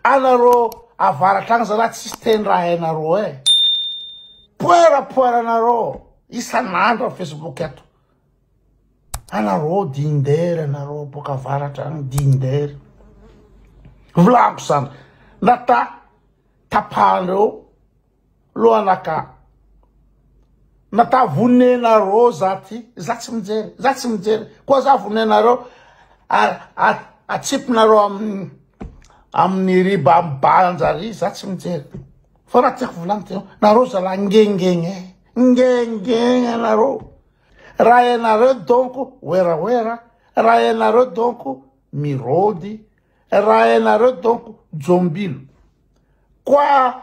Anareo avaratra agny zalahy tsisy teny raha hainareo e. Poera poera anareo isan'andro am Facebook ato. Anareo dindery anareo boka avaratra agny dindery. Volako zany. Nata tapahanreo lohanaka. Nata vonenareo za ty, za tsy mijery, za tsy mijery. Koa za vonenareo atsipinareo amin'ny amin'ny riba amin'ny banja ry, za tsy mijery. Fa raha tiako volagny ty, nareo zalahy ngengegny e, ngengegny anareo. Raha ianareo donko werawera, raha ianareo donko mirôdy, raha ianareo donko jombilo. Koa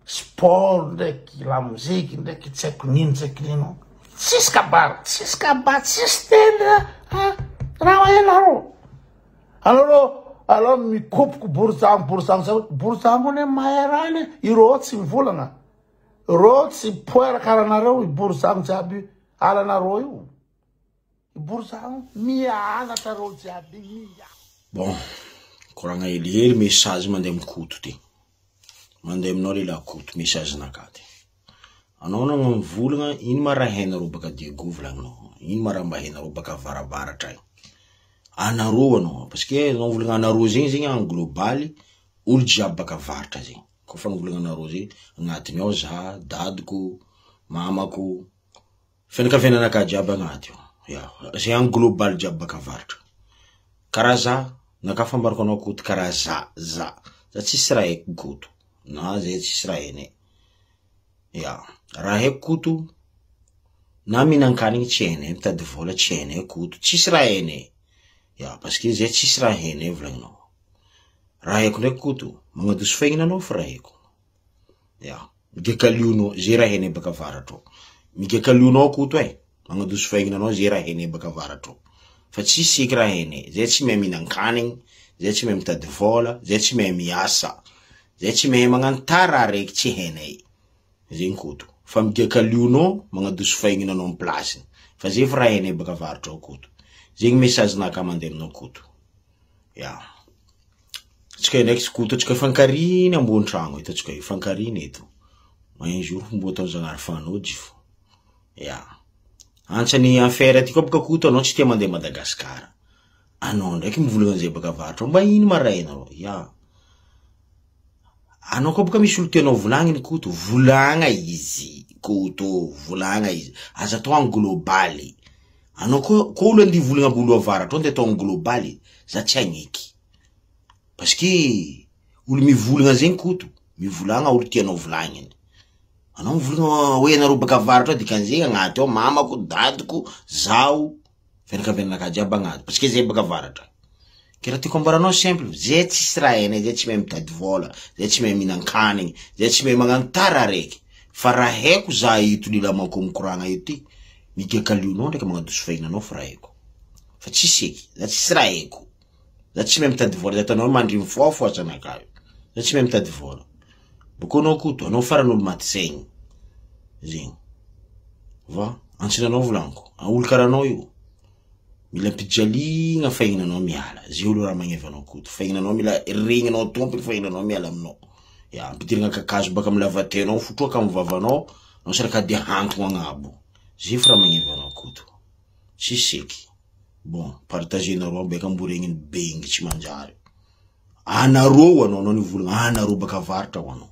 sport ndraiky lamoziky ndraiky tsy haiko nino tsy haiko nino tsisy kabary tsisy kabary tsisy teny raha hainareo anareo aleo mikopoko borizano borizano zay borizano anie mahay raha anie ireo tsy mivolagna ireo tsy poera karaha anareo i borizano jiaby alanareo io Borizano mianatra reo jiaby mia. Bon, koragna helihely message mandeha am Koto ty. Mandeha aminao lehilahy Koto message naka ty. Anao nanao mivolagna ino ma raha hainareo baka Diego volagninao? Ino ma raha mba hainareo baka avarabaratra agny? Anareo anao, parce que anao mivolagna anareo zegny zegny en globaly olo jiaby baka avaratra zegny. Koa fa mivolagna anareo zegny, agnatiny ao za, dadiko, mamako, Fianakaviana anakahy jiaby agnaty ao, ya, zay en global jiaby baka avaratra. Karaha za, nakahy fambarako anao Koto karaha za, za, za tsisy raha haiko Koto, na zay tsisy raha hainay, ya, raha haiko Koto, na mihinan-kanigny tsy hainay, mitady vôla tsy hainay Koto, tsisy raha hainay, ya, parce que zay tsisy raha hainay volagninao. Raha haiko ndraiky Koto, magnadoso faignana anao fo raha haiko. Ya, migaka lionao, ze raha hainay baka avaratra ao. Migaka lionao Koto e, magnadoso fahignana anao ze raha hainay baka avaratra ao. Fa tsisy eky raha hainay, zay tsy mahay mihinan-kanigny, zay tsy mahay mitady vôla, zay tsy mahay miasa, zay tsy mahay magnano ta raha raiky tsy hainay. Zegny Koto. Fa migaka lionao, magnadoso fahignana anao amy place-ny. Fa zay fa raha hainay baka avaratra ao Koto. Zegny message-naka mandeha aminao Koto. Ya. Tsika ndraiky tsy koto, tsika fankariny ambony tragno eto, tsika io fankariny eto. Un jour mbo ataony Zagnahary fanojy fo. Ya. Antsany affaire ty koa boka koto anao tsy tia mandeha Madagascar. Anao ndraiky mivolagna an'izay baka avaratra ao, mba ino ma rainareo? Ya. Anao koa boka misy olo tianao volagniny koto, volagna izy koto, volagna izy. Aza atao en globaly. Anao koa, koa olo andeha hivolagna olo avaratra ao andeha atao en globaly, za tsy hagneky. Parce que olo mivolagna zegny koto, mivolagna olo tianao volagniny. Anao mivolagna hoe anareo baka avaratra ao dikan'izegny agnaty ao mamako, dadiko, zaho, fianakavianakahy jiaby agnaty parce que zay baka avaratra. Ke raha tiako ambaranao simple, zay tsisy raha hainay, zay tsy mahay mitady vôla, zay tsy mahay mihinan-kanigny, zay tsy mahay magnano tara araiky. Fa raha haiko za eto lilahy manko mikoragna eto ty, migaka lionao ndraiky magnadoso fahinanao fa raha haiko. Fa tsisy eky, za tsisy raha haiko. Za tsy mahay mitady vôla, za hitanao mandry mifôfô zanak'ahy. Za tsy mahay mitady vôla. Bôkô anao Koto, anao farany olo maty saigny. Zegny. Va, antsinanao volagniko. Olo karaha anao io, mila ampijaliagna fahignananao miala. Zay olo raha magneva anao Koto. Fahignananao mila regninao tompony, fahignananao miala aminao. Ya, ampidirigna kakazo baka amy lavatenao, fotroaka amy vavanao, anao saraka de hantogno agnabo. Zay fo raha magneva anao Koto. Tsisy eky. Bon, partager-nareo aby eka mbo regniny bengy tsy manjary. Anareo anao, anao nivolagna, anareo baka avaratra ho anao.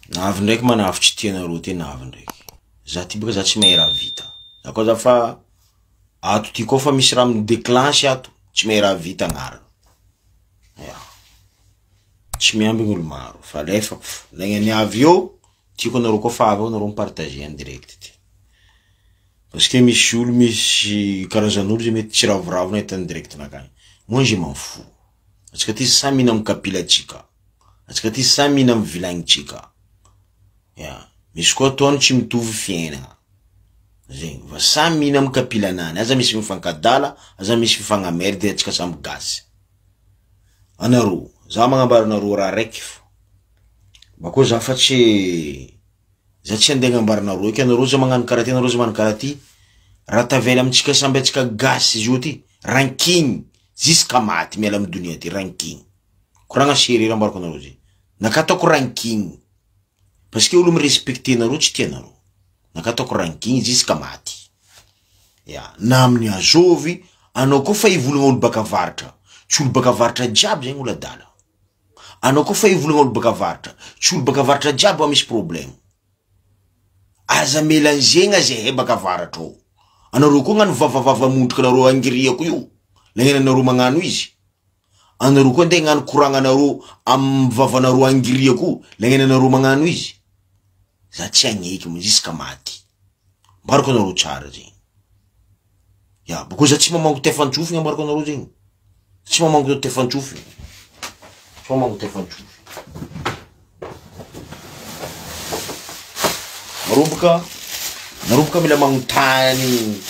Navy ndraiky manavy tsy tianareo ty navy ndraiky. Za ty baka za tsy mahay raha vita. Za koa za fa ato ty koa fa misy raha mi-déclenche ato, tsy mahay raha vita agnarana. Ya. Tsy miambigny olo maro, fa alefako fo. Lagnany avy eo, tiako anareo koa fa avy eo anareo mi-partager en direct ty. Parce que misy olo misy karazan'olo zay mety tsy ravoravo nahita ny direct nakany. Moi je m'en fous. Atsika ty samy mihina amy kapilatsika. Atsika ty samy mihina amy vilagnintsika. Ya. Misy koa ataony tsy mitovy fiainana. Zegny. Fa samy mihina amy kapilanany. Aza misy mifankadala, aza misy mifagnamerde atsika samy gasy. Anareo, za magnambara anareo raha raiky fo. Bakeo za fa tsy Za tsy andeha agnambara anareo eky, anareo za magnano karaha ty, anareo za magnano karaha ty, raha tavela amitsika samby atsika gasy zio ty, rankigny jusqu'à maty miala amy donia ty, rankigny. Koragna sérieux raha ambarako anareo zay. Naka ataoko ranking. Parce que olo mi-respecter nareo tsy tianareo. Naka ataoko ranking jusqu'à maty. Ya, na amin'ny azovy, anao koa fa hivolagna olo baka avaratra. Tsy olo baka avaratra jiaby zegny olo adala. Anao koa fa hivolagna olo baka avaratra. Tsy olo baka avaratra jiaby wa misy problème. Aza melangegna zahay baka avaratra ao. Anareo koa agnano vavavava mondrika anareo angiriako io. Lagnenanareo magnano izy. Anareo koa ndeha agnano koragnanareo am vavanareo angiriako io. Lagnenanareo magnano izy. Za tsy agneky jusqu'à maty. Ambarako anareo tsara zegny. Ya, boko za tsy mamango tefantsofigny ambarako anareo zegny. Tsy mamango tefantsofigny. Tsy mamango tefantsofigny. Naromboka, naromboka mila magnontany.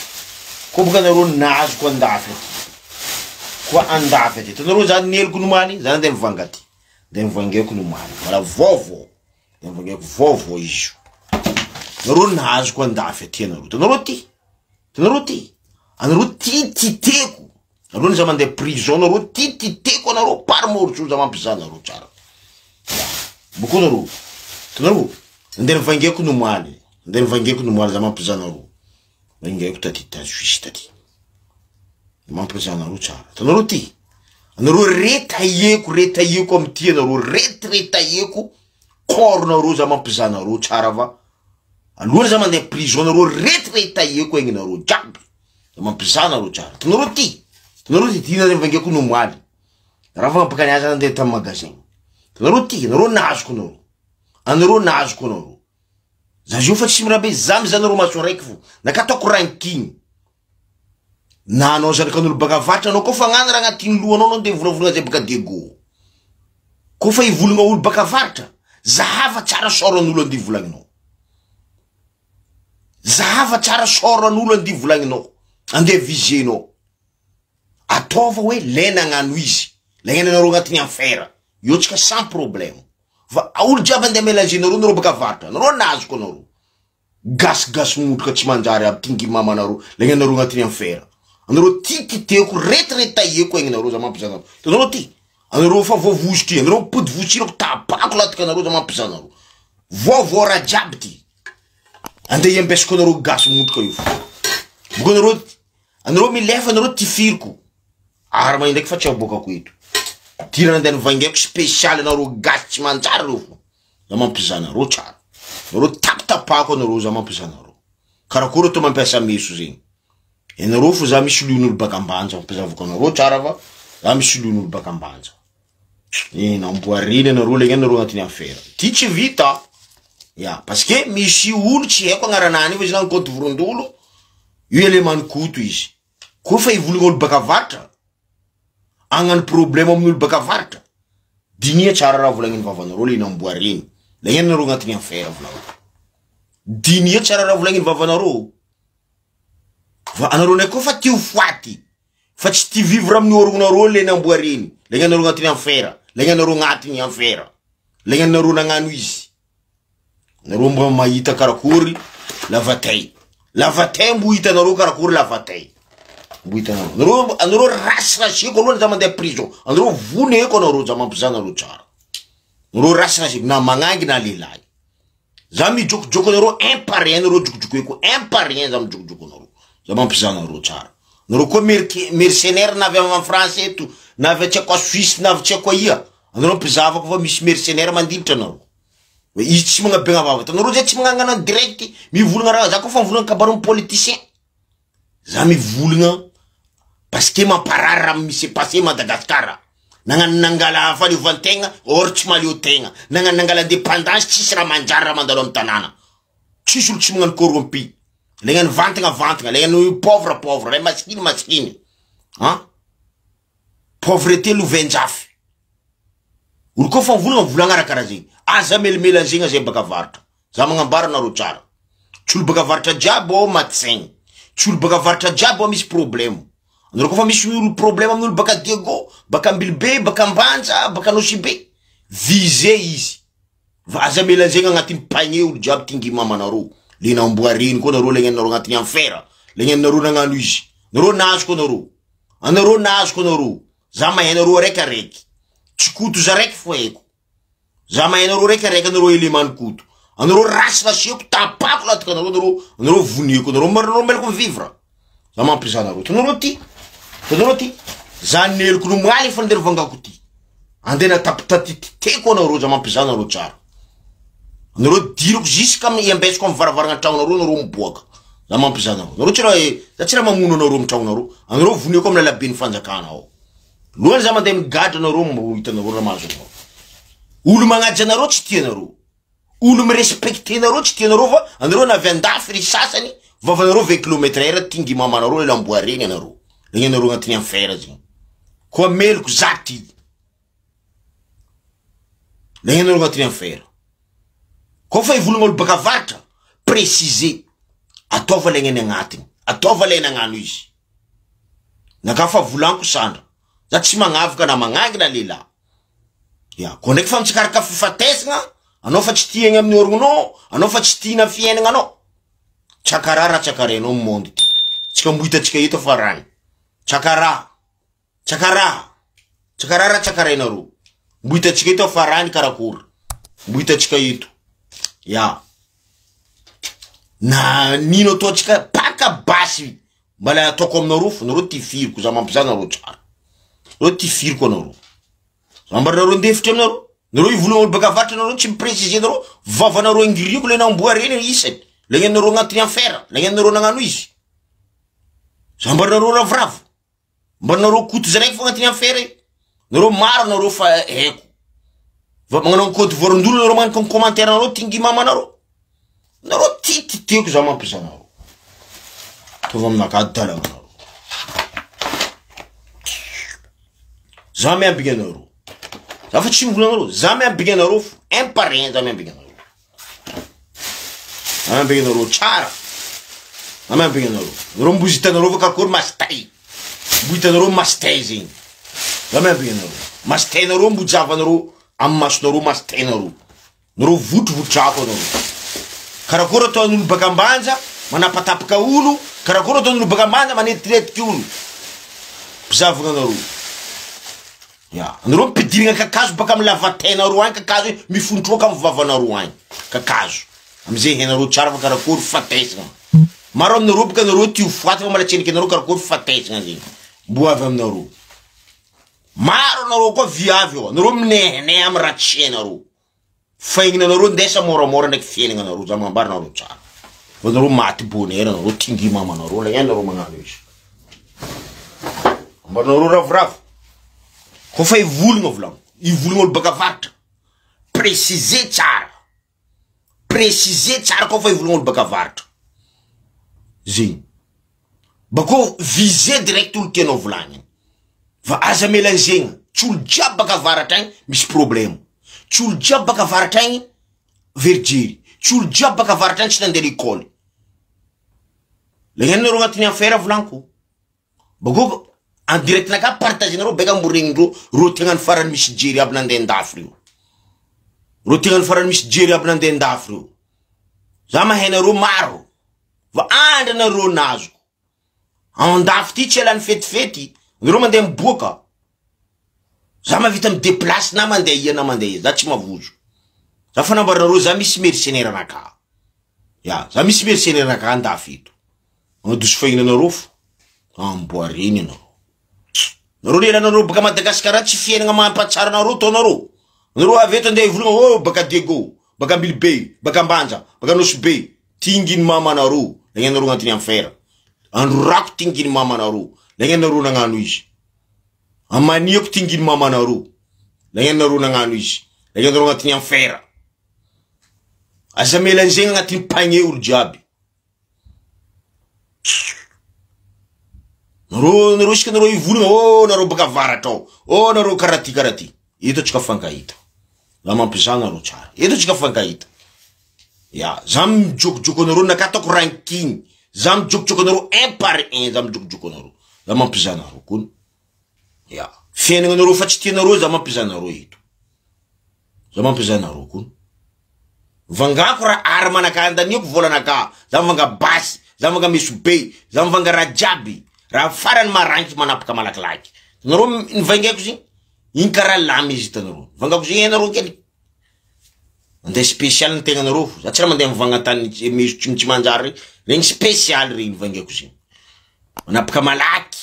Koa boka nareo nazoko andafy aty. Koa andafy aty. Hitanareo za neloko nomaly, za nandeha nivanga aty. Ndeha nivangeko nomaly. Mbola vaovao. Ndeha nivangeko vaovao izy io. Nareo nazoko andafy aty anareo. Hitanareo ty? Hitanareo ty? Anareo ty titeko. Nareo za mandeha prison nareo ty titeko anareo par morceau za mampizaha anareo tsara. Boko nareo. Hitanareo? Ndeha nivangeko nomaly. Ndeha nivangeko nomaly za mampizaha anareo. Vangaiko taty ta Suisse taty. Mampizaha anareo tsara. Hitanareo ty? Anareo retaheko retaheko amity anareo retiretaheko corps nareo za mampizaha anareo tsara va. Aloha za mandeha prison nareo retiretaheko aignanareo jiaby. Za mampizaha anareo tsara. Hitanareo ty? Hitanareo ty? Ty nareo vangaiko nomaly. Raha fa ampaka niasa nandeha tamy magasin. Hitanareo ty? Anareo nahazoko anareo. Anareo nahazoko anareo. Za zio fa tsy mirabe za mizaha anareo maso araiky fo. Naka ataoko ranking. Na anao zanakan'olo baka avaratra anao koa fa agnano raha agnatin'ny lohanao anao ndeha volavolagna zay baka Diego. Koa fa hivolagna olo baka avaratra, zahava tsara sort an'olo andeha volagninao. Zahava tsara sort an'olo andeha volagninao, andeha viser-nao. Ataova hoe le nagnano izy, le anareo agnatin'ny enfer. Eo tsika sans problème. Fa olo jiaby andeha mélanger nareo, nareo baka avaratra, nareo nazoko anareo. Gasigasy mondroka tsy manjary aby tingy mamanareo, le anareo agnatin'ny enfer. Anareo ty titeko, retiretaheko aignanareo za mampizaha anareo. Hitanareo ty? Anareo fa voavozotry, anareo mipody vosirako tapako lataka anareo za mampizaha anareo. Vaovao raha jiaby ty. Andeha hiambesiko anareo gasy mondroka io fo. Boko anareo, anareo milefa anareo tifiriko. Arma ndraiky fa tsy aboakako eto. Ty raha nandeha nivaingaiko spécial anareo gasy tsy manjary reo fo. Za mampizaha anareo tsara. Nareo tapitapahako anareo za mampizaha anareo. Karakory atao mampiasa meso zegny. Ianareo fo za misy lion'olo baka ambanja mampizavako anareo tsara fa za misy lion'olo baka ambanja. Eh, namboariny anareo legny anareo agnatin'ny affaire. Ty tsy vita. Ya, parce que misy olo tsy haiko agnaranany io fa izy nany compte vorondolo. Io élément koto izy. Koa fa hivolagna olo baka avaratra, agnano problème amin'olo baka avaratra. Dinia tsara raha volagniny vavanareo le namboariny. Legny anareo agnatin'ny affaire volagniko. Dinia tsara raha volagniny vavanareo. Fa anareo ndraiky koa fa tia ho faty. Fa tsy tia vivre amin'ny orognareo le namboariny. Legny anareo agnatin'ny enfer. Legny anareo agnatin'ny enfer. Legny anareo nagnano izy. Nareo mba mahita karakory lavatay. Lavatay mbo hitanareo karakory lavatay. Mbo hitanareo. Anareo anareo rasiraseko aloha za mandeha prison. Anareo voneko anareo za mampizaha anareo tsara. Anareo rasiraseko na magnangy na lehilahy. Za mijokojoko anareo un par un anareo jokojokoeko un par un za mijokojoko anareo. Za mampizaha anareo tsara. Anareo koa mercenaire na avy amin'ny France eto, na avy tsy haiko Suisse, na avy tsy haiko aia. Anareo mpizahavako fa misy mercenaire mandilitra anareo. Izy tsy magnabegna vava. Hitanareo zay tsy magnangana en direct mivolagna raha za koa fa mivolagna kabarin'ny politicien. Za mivolagna parce que mamparary raha misy passé Madagascar. Nagnano nangala fahaleovan-tegna or tsy mahaleo tegna. Nagnano nangala indépendance tsisy raha manjary raha mandalo amy tanàna. Tsisy olo tsy magnano corrompu. Le gnano vantagna vantagna, le gnano pauvre pauvre, le masikiny masikiny. Hein? Pauvreté lovain-jafy. Olo koa fa mivolagna mivolagna raha karaha zegny. Aza melimely an'zegny zay baka avaratra. Za magnambara anareo tsara. Tsy olo baka avaratra jiaby ao maty saigny. Tsy olo baka avaratra jiaby ao misy problème. Anareo koa fa misy olo problème amin'olo baka Diego, baka Ambilobe, baka Ambanja, baka Nosy Be. Visé izy. Fa aza mela an'zegny agnatin'ny panier olo jiaby tingy mamanareo. Le namboariny koa nareo le nareo agnatin'ny enfer. Le nareo nagnano izy. Nareo nazoko anareo. Anareo nazoko anareo. Za mahay anareo araiky araiky. Tsy Koto za raiky fo haiko. Za mahay anareo raiky araiky anareo élément Koto. Anareo race nasiako tapako lataka anareo anareo anareo voniako anareo anareo meloko vivre. Za mampizaha anareo. Tanareo ty. Tanareo ty. Za neloko nomaly efa ndeha vangako ty. Andeha natapitapiteko anareo za mampizaha anareo tsara. Anareo dirako jusqu'à iambesiko amin'ny varavarana tragnonareo anareo miboaka. Za mampizaha anareo. Anareo tsy raha za tsy raha mamono anareo amin'ny tragnonareo. Anareo voniako amin'ny lalaben'ny fanjakana ao. Lohany za mandeha migadra anareo mbo hitanareo raha mahazo anareo. Olo magnaja anareo tsy tia anareo. Olo mirespecte anareo tsy tia anareo fa anareo na avy andafy ry sasany vavanareo 20 kilomètre heure tingy mamanareo ela amboaregny anareo. Regny anareo agnatin'ny enfer zegny. Koa meloko za ty. Regny anareo agnatin'ny enfer. Koa fa hivolagna olo baka avaratra, préciser. Ataova lay any agnatiny. Ataova lay nagnano izy. Naka fa volaniko sandra. Za tsy magnavaka na magnangy na lehilahy. Ya, koa ndraiky fa mitsikaraka fifatesagna, anao fa tsy tiagna amin'ny orognonao, anao fa tsy tiana fiaignana anao. Tsakara raha tsakarainao ny monde ty. Tsika mbo hitantsika eto fa rany. Tsakara. Tsakara. Tsakara raha tsakarainareo. Mbo hitantsika eto fa rany karakory. Mbo hitantsika eto. Ya. Na nino ataontsika paka basy mbala ataoko aminareo fo nareo tifiriko za mampizaha nareo tsara. Nareo tifiriko anareo. Za ambaranareo ndefitra aminareo. Nareo ivolagna olo baka avaratra nareo tsy mipreciser nareo vavanareo ingiriako le namboareny isany. Le gnanareo agnatin'ny enfer, le gnanareo nagnano izy. Za ambaranareo ravoravo. Mba nareo koto zay raiky fo agnatin'ny enfer e. Nareo maro nareo fa haiko. Va magnano code vorondolo nareo magnano commentaire nareo tingy mamanareo. Nareo ty ty tiako za mampizaha nareo. Tova aminakahy dalagna nareo. Za miambigny anareo. Za fa tsy mivolagna anareo. Za miambigny anareo fo. Un par un za miambigny anareo. Za miambigny anareo tsara. Za miambigny anareo. Nareo mbo izy hitanareo fa karakory masitay. Mbo hitanareo masitay zegny. Za miambigny anareo. Masitainareo mbo javanareo amin'ny masonareo masitainareo. Nareo votrovotrako anareo. Karakory ataon'olo baka ambanja manapatapaka olo, karakory ataon'olo baka ambanja manetinetiky olo. Mpizavagna anareo. Ya, anareo ampidirigna kakazo baka amy lavatenareo agny kakazo mifontroka amy vavanareo agny kakazo. Amizay hainareo tsara fa karakory fatesagna. Maro aminareo baka anareo ty ho faty fa mbola tsy heniky anareo karakory fatesagna zegny. Mbo avy aminareo. Maro anareo koa viavy eo, anareo minehinehy amy raha tsy hainareo. Faignina anareo ndesa moramora ndraiky fiaignana anareo, za magnambara anareo tsara. Fa anareo maty bonheur anareo, tingy mamanareo, la anareo magnano izy. Ambaranareo ravoravo. Koa fa hivolagna volagno, hivolagna olo baka avaratra. Préciser tsara. Préciser tsara koa fa hivolagna olo baka avaratra. Zegny. Bakô viser direct olo tianao volagniny. Fa aza melangegna, tsy olo jiaby baka avaratra agny misy problème. Tsy olo jiaby baka avaratra agny very jery. Tsy olo jiaby baka avaratra agny tsy nandeha l'école. Lagnano nareo agnatin'ny enfer volagniko. Bakô en direct naka partage nareo beka mbo regnindreo reo tegnany farany misy jery aby nandeha andafy reo. Reo tegnany farany misy jery aby nandeha andafy reo. Za mahay nareo maro. Va andry nareo nazoko. Andafy ty tsy alany fetifety. Nareo mandeha miboaka. Za mahavita mideplace na mandeha ia na mandeha ia. Za tsy mavozo. Za fanambaranareo za misy mercenaire anakahy. Ya, za misy mercenaire anakahy andafy eto. Madoso fahinana anareo fo. Amboareny anareo. Nareo le elanareo baka Madagasikara tsy fiainana mampatsara anareo taonareo. Nareo avy eto andeha hivolagna oh baka Diego, baka Ambilobe, baka Ambanja, baka Nosy Be. Tinginy mamanareo, lagnanareo agnatin'ny enfer. Androrako tinginy mamanareo, lagnanareo nagnano izy. Amaniako tinginy mamanareo, lagnanareo nagnano izy. Lagnanareo agnatin'ny enfer. Aza melanzegna agnatin'ny panier olo jiaby. Nareo nareo isaka nareo hivolagna oh nareo baka avaratra ao oh nareo karaha ty karaha ty eto antsika fankahita za mampizaha nareo tsara eto antsika fankahita ya za mijokojoko anareo naka ataoko ranking za mijokojoko anareo un par un za mijokojoko anareo za mampizaha anareo kony ya fiainana anareo fa tsy tianareo za mampizaha anareo eto za mampizaha anareo kony Vangako raha arme anakahy andaniako volanakahy, za mivanga basy, za mivanga meso be, za mivanga raha jiaby, raha farany maranitry manapaka malakilaky. Nareo nivaingaiko zegny? Igny karaha lame izy hitanareo. Vangako zegny hainareo kely. Mandeha spécial ny tegnanareo fo. Za tsy raha mandeha mivanga tany meso tsy tsy manjary regny. Regny spécial regny vangaiko zegny. Manapaka malaky.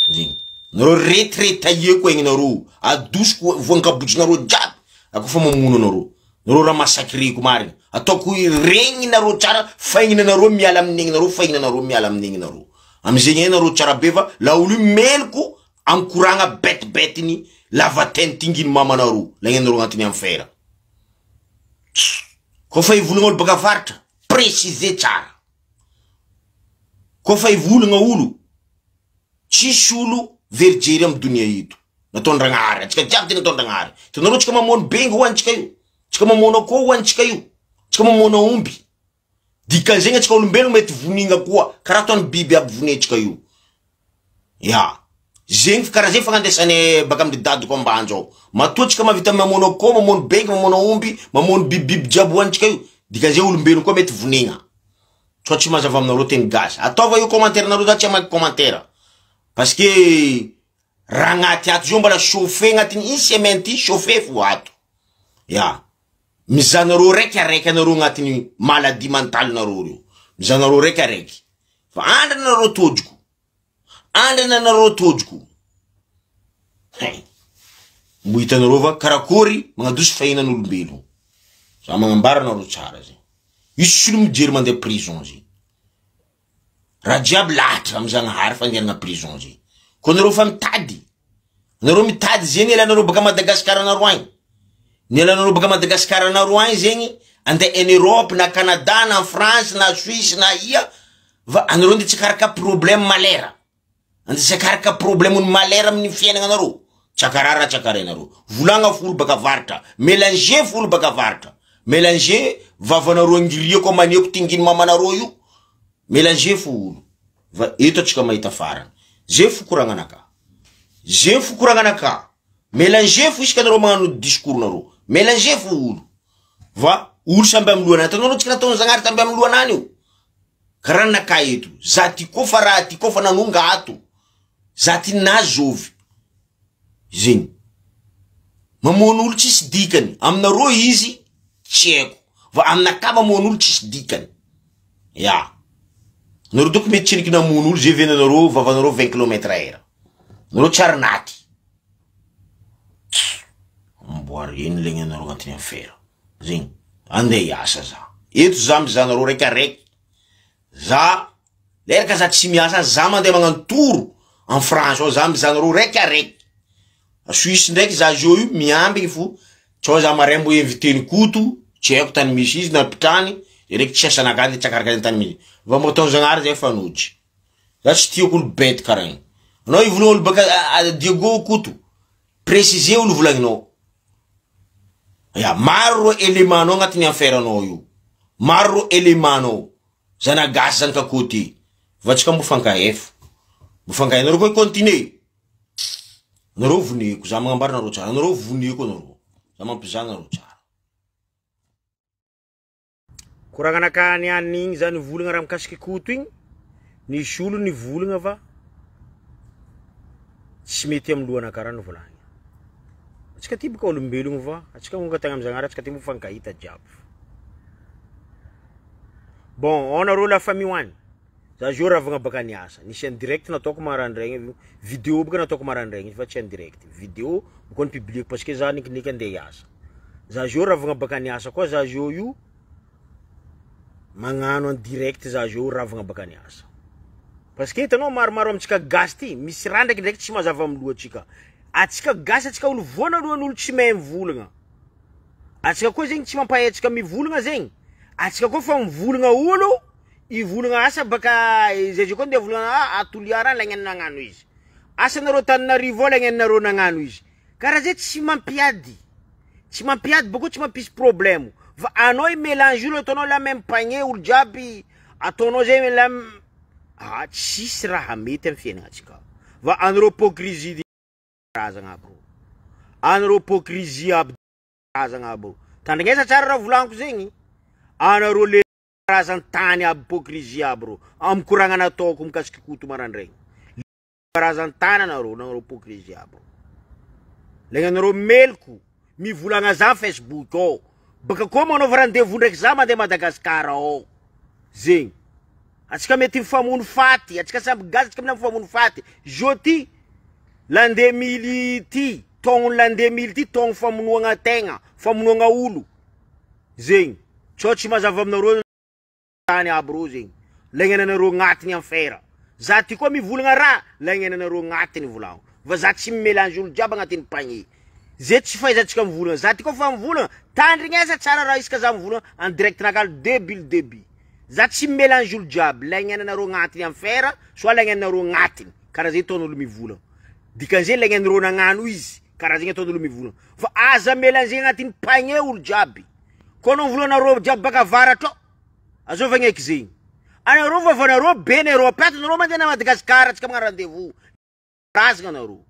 Zegny. Nareo retraitaieko aignanareo. Adosiko voankabotsinareo jiaby. Ako fa mamono anareo. Nareo raha massacreko marigny. Ataoko regninareo tsara faignanareo miala amin'ny aignanareo, faignanareo miala amin'ny aignanareo. Amizegny hainareo tsara be fa laolo io meloko ankoragna betibetiny lavaten tinginy mamanareo lagnanareo agnatiny enfer. Koa fa hivolagna olo baka avaratra, préciser tsara. Koa fa hivolagna olo, tsisy olo very jery amy donia eto. Nataon-dragnahary, antsika jiaby de nataon-dragnahary. Hitanareo tsika mamono bengy ho antsika io, tsika mamono akoho ho antsika io, tsika mamono aomby. Dikan'izegny antsika olombelogno mety vonigna koa, karaha ataon'ny biby aby vonentsika io. Ya, zegny karaha zegny fagnandesanay baka amindry dadako ambanja ao. Matoa tsika mahavita mamono akoho, mamono bengy, mamono aomby, mamono bibibiby jiaby hoanitsika io, dikan'izay olombelogno koa mety vonegna. Sao tsy mazava aminareo teny gasy. Ataova io commentaire nareo za tsy hamaky commentaire. Parce que raha agnaty ato zao mbola chauffe agnatin'ny une semaine ty chauffe fo ato. Ya. Mizaha nareo raiky araiky anareo agnatin'ny maladie mentale nareo reo. Mizaha nareo raiky araiky. Fa andrana nareo tôjoko. Andrana nareo tôjoko. Hay. Mbo hitanareo va karakory magnadosy fahinan'olombelo. Za magnambara anareo tsara zay. Misy olo mijery mandeha prison zay. Raha jiaby lahatra amy Zagnahary fandehanana prison zay. Koa nareo fa mitady. Nareo mitady zegny ialanareo baka Madagascar anareo agny. Nialanareo baka Madagascar anareo agny zegny andeha en Europe na Canada na France na Suisse na ia va anareo ndeha tsy karaka problème malheur. Andeha tsy karaka problème ny malheur amin'ny fiaignanareo. Tsakara raha tsakarainareo. Volagna folo baka avaratra. Mélanger folo baka avaratra. Mélanger vavanareo angiriako amaniako tinginy mamanareo io. Mélanger fo olo. Va eto atsika mahita farany. Ze fikoragnanaka. Ze fikoragnanaka. Mélanger fo isaka anareo magnano discours nareo. Mélanger fo olo. Va olo samby amin'ny lohanany. Hitanareo tsika nataon'ny Zagnahary samby amin'ny lohanany io. Karaha naka eto. Za ty koa fa raha ty koa fa nanonga ato. Za ty nazovy. Zegny. Mamono olo tsisy dikany. Aminareo izy tsy haiko. Fa aminakahy mamono olo tsisy dikany. Ya. Nareo doko mety tsiniky namono olo zay ve nanareo vavanareo 20 kilomètre heure. Nareo tsy ary naty. Amboary eny legna anareo agnatin'ny affaire. Zegny. Andeha hiasa za. Eto za mizaha anareo raiky araiky. Za leraka za tsy miasa za mandeha magnano tour en France ao za mizaha anareo raiky araiky. A Suisse ndraiky za zio io miambigny fo tsao za maray mbo invité-n'i Koto tsy haiko tany misy izy na mpitrany zay ndraiky tsy asanakahy de tsy akaraka tany misy fa mbo ataon'i Zagnahary zay fanojy za tsy tiako olo bête karaha igny anao ivolagna olo baka Diego Koto préciser olo volagninao ya maro ro élément nao agnatin'ny affaire anao io maro ro élément nao zanagasy zanaka côté fa tsika mbo fankahefa mbo fankahe nareo koa continuer nareo voneko za magnambara nareo tsara nareo voneko anareo za mampizaha nareo tsara. Koragnanakahy niany igny za nivolagna raha mikasiky Koto igny, nisy olo nivolagna fa tsy mety amy lohanakahy raha nivolagniny. Antsika ty boka olombelogno fa antsika monga tagny amy Zagnahary antsika ty mifankahita jiaby. Bon, ao nareo la famille hoany. Za zio ravagna baka niasa. Nisy en direct nataoko marandraigny, vidéo boka nataoko marandraigny fa tsy en direct. Vidéo boko nipublieko parce que za nikiniky andeha hiasa. Za zio ravagna baka niasa koa za zio io magnano en direct za zio ravagna baka niasa. Parce que hitanao maromaro amintsika gasy ty misy raha ndraikindraiky tsy mazava amy lohantsika. Atsika gasy atsika olo voanalohany olo tsy mahay mivolagna. Atsika koa zegny tsy mampahay atsika mivolagna zegny. Atsika koa fa mivolagna olo ivolagna asa baka zay zay koa ndeha volagna a Toliara lagnany nagnano izy. Asa nareo Tananarivo ao lagnany nareo nagnano izy. Karaha zay tsy mampiady. Tsy mampiady bako tsy mampisy problème. Fa anao i mélange olo ataonao la même panier olo jiaby ataonao zay la ah tsisy raha mety amy fiaignantsika. Fa anareo hypocrisie razagna aby rô. Anareo hypocrisie aby razagna aby rô. Tandrignesa tsara raha volagniko zegny. Anareo le razan-tany aby hypocrisie aby rô. Amy koragna nataoko mikasiky Koto marandraigny. Razan-tany anareo, nareo hypocrisie aby. Lagnanareo meloko, mivolagna za Facebook ao. Baka koa manaova rendez-vous ndraiky za mandeha Madagascar ao. Zegny. Atsika mety mifamono faty, atsika samby gasy atsika mila mifamono faty. Zo ty l'an 2000 ty, taogno l'an 2000 ty taogno famonoagna tegna, famonoagna olo. Zegny. Tsao tsy mazava aminareo tany aby reo zegny. Lagnananareo agnatiny affaire. Za ty koa mivolagna raha, lagnananareo agnatiny volagno. Fa za tsy mi-mélange olo jiaby agnatin'ny panier. Zay tsy fahaizantsika mivolagna. Za ty koa fa mivolagna, tandrignesa tsara raha isaka za mivolagna en direct nakalo début le début. Za tsy mi-mélange olo jiaby, lagnananareo agnatiny affaire, soit lagnananareo agnatiny. Karaha zay ataon'olo mivolagna. Dikan'izay lagnanareo nagnano izy, karaha zegny ataon'olo mivolagna. Fa aza mélanger agnatin'ny panier olo jiaby. Koa anao mivolagna jiaby baka avaratra ao, azova gneky zegny. Anareo vavanareo be ny Europe ato, anareo mandeha na Madagascar, atsika magnano rendez-vous. Razagna anareo.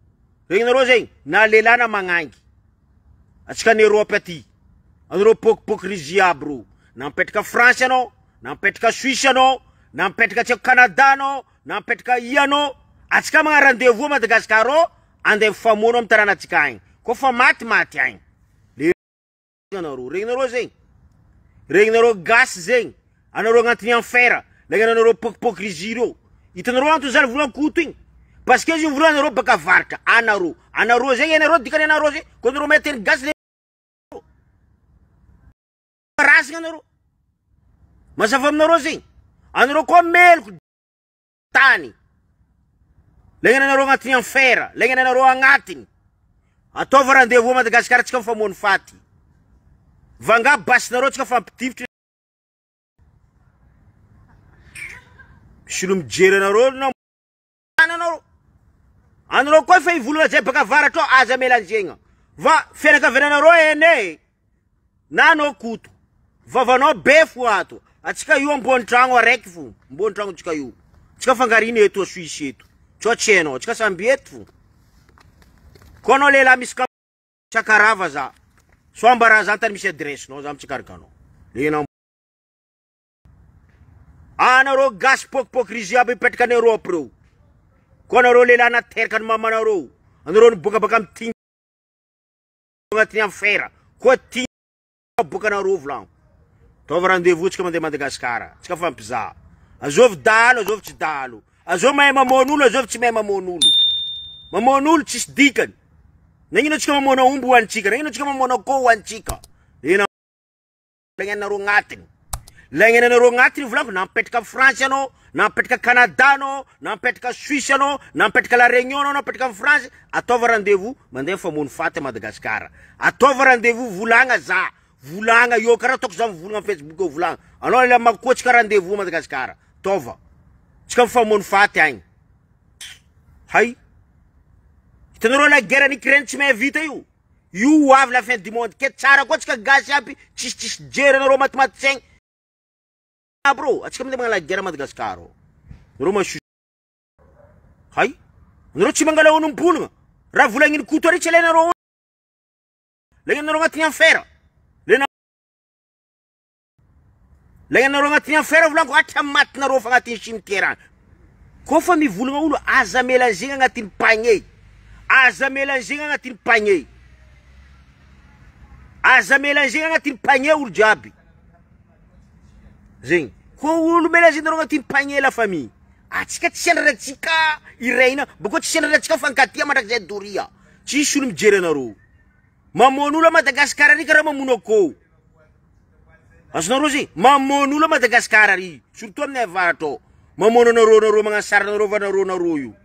Regninareo zegny, na lehilahy na magnangy. Atsika ny Europe aty. Anareo pokipokrizy aby reo. Na mipetraka France anao, na mipetraka Suisse anao, na mipetraka tsy haiko Canada anao, na mipetraka ia anao. Atsika magnano rendez-vous à Madagascar ao, andeha mifamono amin'ny tanànantsika agny. Koa fa maty maty agny. Anareo regninareo zegny, regninareo gasy zegny, anareo agnatin'ny enfer, lagnanareo pokipokrizy reo. Hitanareo antony zany volan-koto igny, parce que izy mivolagna anareo baka avaratra, anareo, anareo zegny, anareo dikany anareo zegny, koa anareo mahay teny gasy le razagna anareo, mazava aminareo zegny, anareo koa meloko. Tany. Laingana anareo agnatin'ny enfer, laingana anareo agnatiny. Ataova rendez-vous Madagascar tsika mifamono faty. Vanga basinareo tsika fampitifitra. Misy olo mijery anareo na anareo. Anareo koa efa hivolagna zay baka avaratra ao aza melanjegna. Va fianakaviananareo ene. Na anao Koto, vavanao be fo ato. Atsika io ambony tragno araiky fo, ambony tragno tsika io. Tsika fangarina eto a Suisse eto. Tsao tsy hainao, tsika samby eto fo. Koa anao lehilahy misy kakarava za. Soa ambara za tany misy adresse nao za mitsikarika anao. Lena Anareo gasy pokipokrizy aby mipetraka any Europe reo. Koa anareo lehilahy nateraka ny mamanareo. Anareo niboaka baka amin'ny agnatin'ny enfer koa ty aboakanareo volagno. Ataova rendez-vous tsika mandeha Madagascar, tsika fampizaha. Azovy dahalo, azovy tsy dahalo. Azovy mahay mamono olo, azovy tsy mahay mamono olo. Mamono olo tsisy dikany. Nagnino tsika mamono aomby ho antsika, nagnino tsika mamono akoho ho antsika. Ena lagnanareo agnatiny. Lagnanareo agnatiny volagno, na mipetraka France anao, na mipetraka Canada anao, na mipetraka Suisse anao, na mipetraka La Réunion anao, na mipetraka en France, ataova rendez-vous mandeha famono faty à Madagascar. Ataova rendez-vous volagna za, volagna eo karaha ataoko za mivolagna am Facebook eo volagna. Anao ela makoa tsika rendez-vous à Madagascar. Ataova. Tsika mifamono faty agny. Hay. Hitanareo la guerre en Ukraine tsy mahay vita io. Io ho avy la fin du monde. Ke tsara koa tsika gasy aby tsisy tsisy jery anareo matimaty saigny. Aby rô, atsika mandeha magnala guerre Madagascar. Nareo masu. Hay. Nareo tsy mangala onom-pologna. Raha volagniny Koto ary tsy alainareo. Lagnanareo agnatin'ny enfer. Lena Lagnanareo agnatin'ny enfer volaniko hatramin'ny matinareo fa agnatin'ny cimetière agny. Koa fa mivolagna olo aza melangena agnatin'ny panier. Aza melangena agnatin'ny panier. Aza melangena agnatin'ny panier olo jiaby. Zegny. Koa olo melangenareo agnatin'ny panier la famille. Atsika tsy andrarantsika iraina, boko tsy andrarantsika fankatia mandrakizay doria. Tsisy olo mijery anareo. Mamono olo a Madagascar ary karaha mamono akoho. Azonareo zay, mamono olo a Madagascar ary, surtout amin'ny avaratra ao. Mamono anareo anareo magnano sary anareo va nareo nareo io.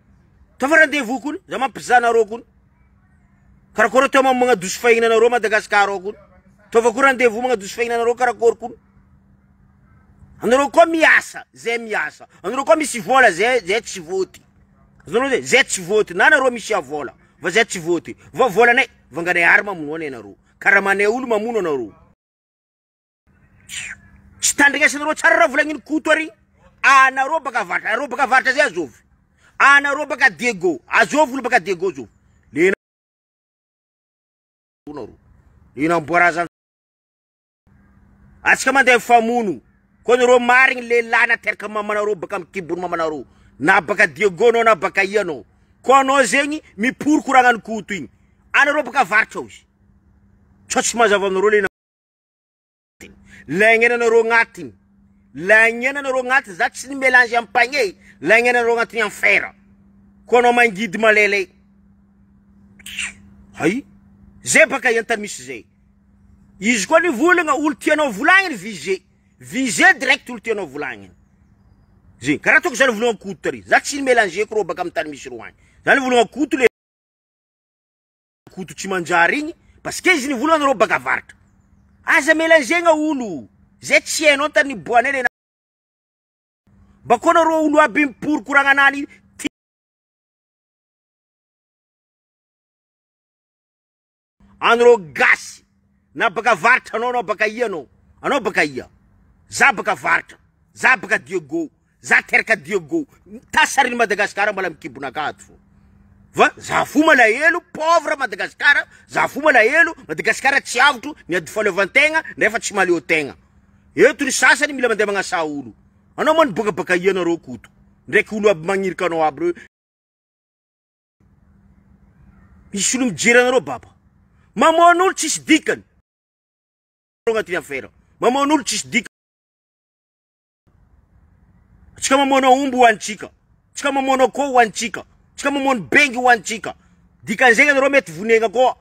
Tafa rendez-vous kony, za mampizaha anareo kony. Karakôry atao magnadoso fahina anareo Madagascar ao kony. Taova koa rendez-vous magnadoso fahina anareo karakôry kony. Anareo koa miasa, zay miasa. Anareo koa misy vola, zay zay tsy voty. Azonareo zay, zay tsy voty. Na anareo misy vola, fa zay tsy voty. Va volanay, vanganay ary mamono anay anareo. Karamanay olo mamono anareo. Tsy tandrignesanareo tsara raha volagniny Koto ary. Anareo baka avaratra, anareo baka avaratra zay azovy. Anareo baka Diego, azovy olo baka Diego zovy. Lena nareo. Lena amboarazan. Atsika mandeha mifamono. Koa nareo marigny lehilahy nateraka mamanareo baka amin'ny kibon'ny mamanareo. Na baka Diego anao na baka ia anao. Ko anao zegny mipory koragnan'i Koto igny. Anareo baka avaratra ozy. Sao tsy mazava aminareo le Lagnena anareo agnatiny. Lagnena anareo agnatiny. Za tsy ni-mélange am panier. Lagnena anareo agnatiny enfer. Ko anao mangidy malele. Hay. Zay baka entany misy zay. Izy koa nivolagna olo tianao volagniny visé. Visé direct olo tianao volagniny. Zay. Karaha ataoko za nivolagna Koto tary. Za tsy ni-mélanger ko rô baka amy tany misy rô agny. Za nivolagna Koto le Koto tsy manjary igny parce que izy nivolagna anareo baka avaratra. Aza mélangena olo. Zay tsy hainao tany niboanay le Bako anareo olo aby mipory koragna anany Anareo gasy na baka avaratra anao na baka ia anao. Anao baka ia. Za baka avaratra. Za baka Diego. Za teraka Diego. Tasarin'i Madagascar mbola mikibonaka ato fô. Va za fo malahelo pauvre Madagascar, za fo malahelo Madagascar tsy avotro miady fahaleovan-tegna nefa tsy mahaleo tegna. Eto ny sasany mila mandeha magnasa olo. Anao moa niboaka baka ia nareo Koto. Ndraiky olo aby magnirika anao aby reo. Misy olo mijery anareo baba. Mamono olo tsisy dikany. Agnatin'ny affaire. Mamono olo tsisy dikany. Tsika mamono aomby ho antsika. Tsika mamono akoho ho antsika. Tsika mamono bengy ho antsika. Dikan'izegny anareo mety vonegna koa.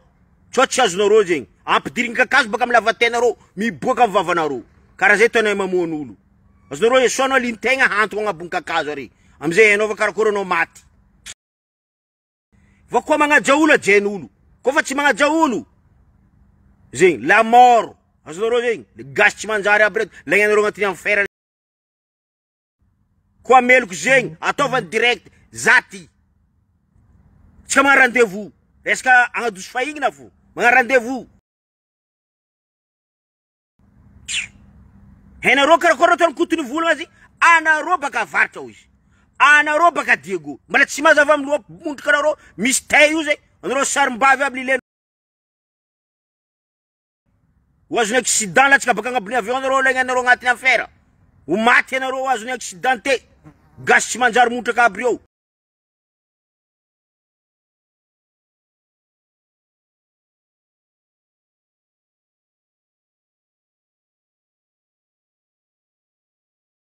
Sao tsy azonareo zegny. Ampidirigny kakazo baka amin'ny lavatenareo, miboaka amin'ny vavanareo. Karaha zay ataonay mamono olo. Azonareo sao anao alintegna hantogna agnabon'ny kakazo ary. Amizay hainao fa karakory anao maty. Va koa magnaja olo ajain'olo. Koa fa tsy magnaja olo. Zegny, la mort. Azonareo zegny, le gasy tsy manjary aby reto, lagnanareo agnatin'ny enfer. Koa meloko zegny, ataovany direct, za ty. Tsika magnano rendez-vous. Resaka agnadoso fahignina fo. Magnano rendez-vous. Hainareo karakory ataon'i Koto nivolagna azy? Anareo baka avaratra hoy izy. Anareo baka Diego. Mbola tsy mazava amin'ny loha mondrika anareo misy tay io zay. Anareo sarim-bavy aby lilena. Ho azon'ny accident latsaka baka agnabon'ny avion anareo laigna anareo agnatin'ny affaire. Ho maty anareo ho azon'ny accidenté. Gasy tsy manjary montraka aby reo.